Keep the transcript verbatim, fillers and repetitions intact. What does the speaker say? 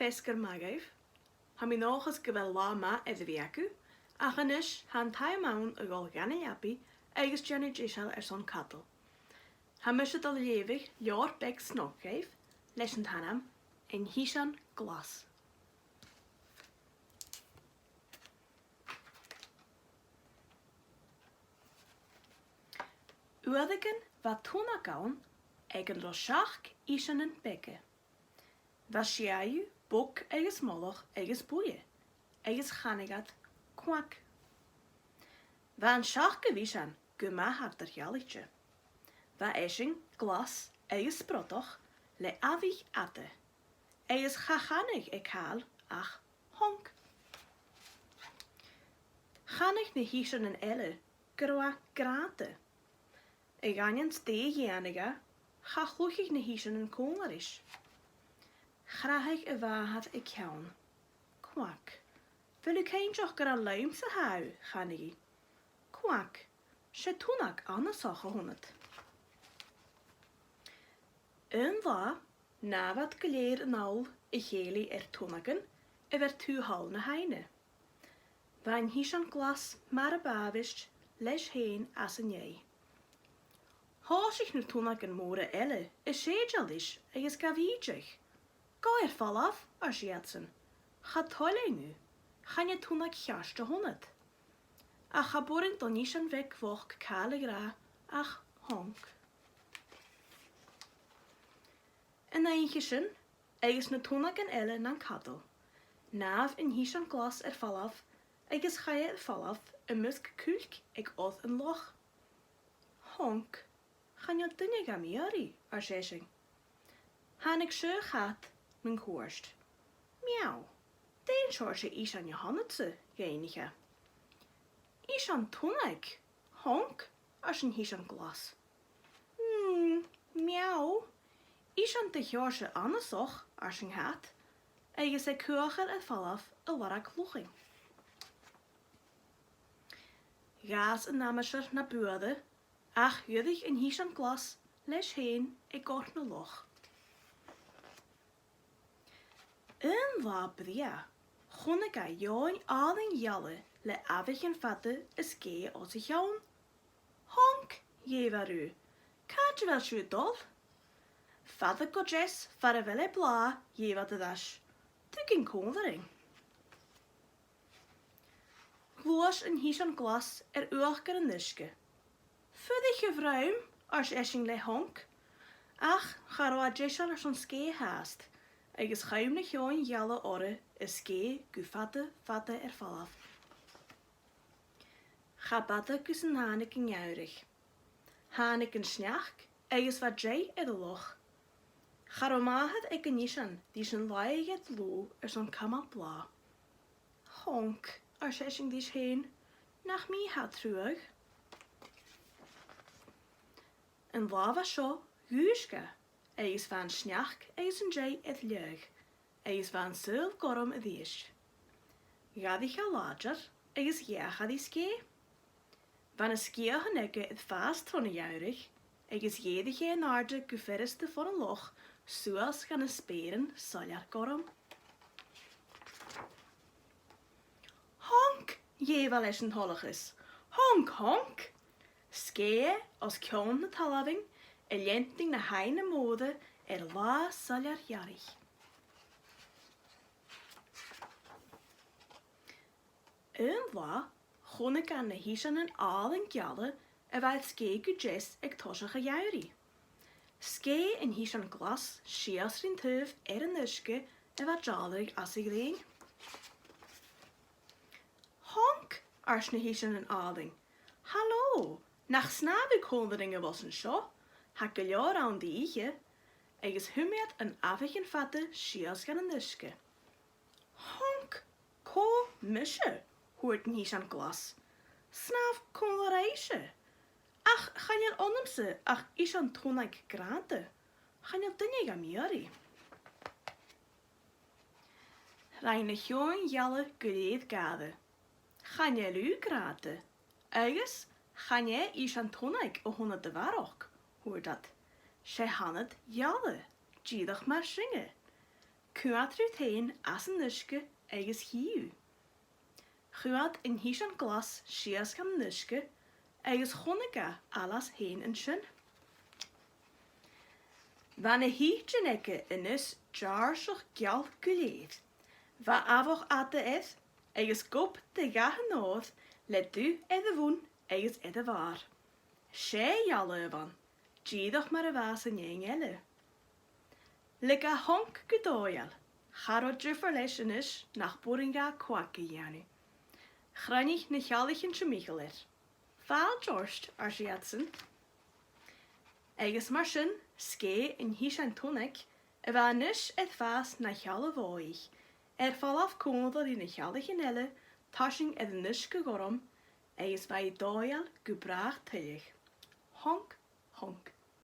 Feasgar math dhuibh. Tha mi an dòchas gu bheil latha math air a bhith agaibh, ach a-nis tha an t-àm ann a dhol dhan leabaidh agus dèanamh deiseil airson cadal. Tha mise a' dol a leughadh leabhar beag snog dhuibh leis an t-ainm An t-Isean Glas. Uaireigin bha tunnag ann aig an robh seachd iseanan beaga. Bha sia dhiubh bog agus molach agus buidhe, agus chanadh iad Quack. Bha an seachdamh isean gu math eadar-dhealaichte. Bha esan glas agus sprodach le amhaich fhada, agus cha chanadh e càil ach Honk. Chanadh na h-iseanan eile gun robh e grànda. A dh'aindeoin dè dhèanadh e, cha chluicheadh na h-iseanan còmhla ris. Chraitheadh a mhàthair a ceann. Quack. A bheil thu cinnteach gur ann leamsa a tha thu? chanadh i. Quack. 'S e tunnag annasach a th' annad. Aon latha, shnàmh iad gu lèir a-null a chèilidh air tunnagan a bh' air taobh thall na h-aibhne. Bha an t-isean glas mar a b' àbhaist leis fhèin às an dèidh. Thòisich na tunnagan mòra eile a' sèideadh leis agus ga bhìdeadh. Gabh air falbh, ars iadsan. Cha toil leinn thu. Chan e tunnag cheart a th' annad. Ach cha b' urrainn don isean bheag bhochd càil a ràdh ach Honk. An oidhche sin, agus na tunnagan eile nan cadal, shnàmh an t-isean glas air falbh agus chaidh e air falbh am measg cuilc aig oir an loch. Honk, chan eil duine gam iarraidh, ars esan. Thàinig seann chat mun cuairt. Meow. Dè an seòrsa isean a th' annadsa? dh'fhaighnich e. Isean tunnaig, Honk, ars an t-isean glas. Hmm, meow. Isean de sheòrsa annasach, ars an cat, agus e a' coiseachd air falbh a lorg luchainn. Dh'fhàs an aimsir na b' fhuaire, ach dh'fhuirich an t-isean glas leis fhèin aig oir na loch. Aon latha brèagha, chunnaic e eòin àlainn gheala le amhaichean fada a' sgèith os a chionn. Honk, dh'èigh e riutha, càit a bheil sibh a' dol? Fada gu deas far a bheil e blàth, dh'èigh iad air ais. Tugainn còmhla rinn. Ghluais an t-isean glas air uachdar an uisge. Fuirichibh rium, ars esan le Honk, ach cha robh e deiseil airson sgèith fhathast, agus chùm na h-eòin gheala oirre a' sgèith gu fada, fada air falbh. Cha b' fhada gus an tàinig an geamhradh. Thàinig an sneachd agus bha deigh air an loch. Cha robh màthair aig an isean ris an laighe e dlùth airson cumail blàth. Honk, ars esan ris fhèin, nach mi tha truagh. An latha seo dhùisg e, agus bha an sneachd agus an deigh air leaghadh, agus bha an saoghal gorm a-rithist. Dh'fhairich e làidir agus dh'fheuch e ri sgèith. Bha na sgiathan aige air fàs tron a' gheamhradh, agus dh'èirich e an-àirde gu furasta fon an loch suas dha na speuran soilleir gorm. Honk! dh'èigh e leis an toileachas. Honk, honk! Sgèith e os cionn na talmhainn, a' leantainn na h-aibhne mòire air latha soilleir earraich. Aon latha, chunnaic e na h-iseanan àlainn gheala a bha air sgèith gu deas aig toiseach a' gheamhraidh. Sgèith an t-isean glas sìos rin taobh air an uisge a bha a' deàlradh às a' ghrèin. Honk! ars na h-iseanan àlainn. Halò! Nach snàmh thu còmhla rinn a-bhos an seo? Tha gu leòr ann ri ithe. Agus thum iad an amhaichean fada sìos dhan an uisge. Honk! Cò, mise? thuirt an t-isean glas. Snàmh còmhla ribhse. Ach chan eil annamsa ach isean tunnaig grànda. Chan eil duine gam iarraidh. Rinn na h-eòin gheala gu lèir gàire. Chan eil thu grànda, agus chan e isean tunnaig a th' annad a bharrachd, thuirt iad. 'S e th' annad gheala, dìreach mar sinne. Coimhead riut fhèin anns an uisge agus chì thu. Choimhead an t-isean glas sìos dhan uisge agus chunnaic e fhathast fhèin an sin. Bha na h-itean aige a-nis deàrrsach geal gu lèir. Bha amhach fhada air agus gob de dhath an òir le dubh air a mhuin agus air a bhàrr. 'S e ghealladh a bh' ann, dìreach mar a bha san fheadhainn eile. Leig e Honk gu dòigheil. Cha robh diofar leis a-nis nach b' urrainn dha quack a dhèanamh. Chruinnich na h-ealaichean timcheall air. Fàilte ort, ars iadsan. Agus mar sin, sgèith an t-isean tunnaig, a bha a-nis air fàs na shealladh bhòidheach, air falbh còmhla ri na h-ealaichean eile, tarsainn air an uisge ghorm, agus bha i dòigheil gu bràth tuilleadh. Honk, honk,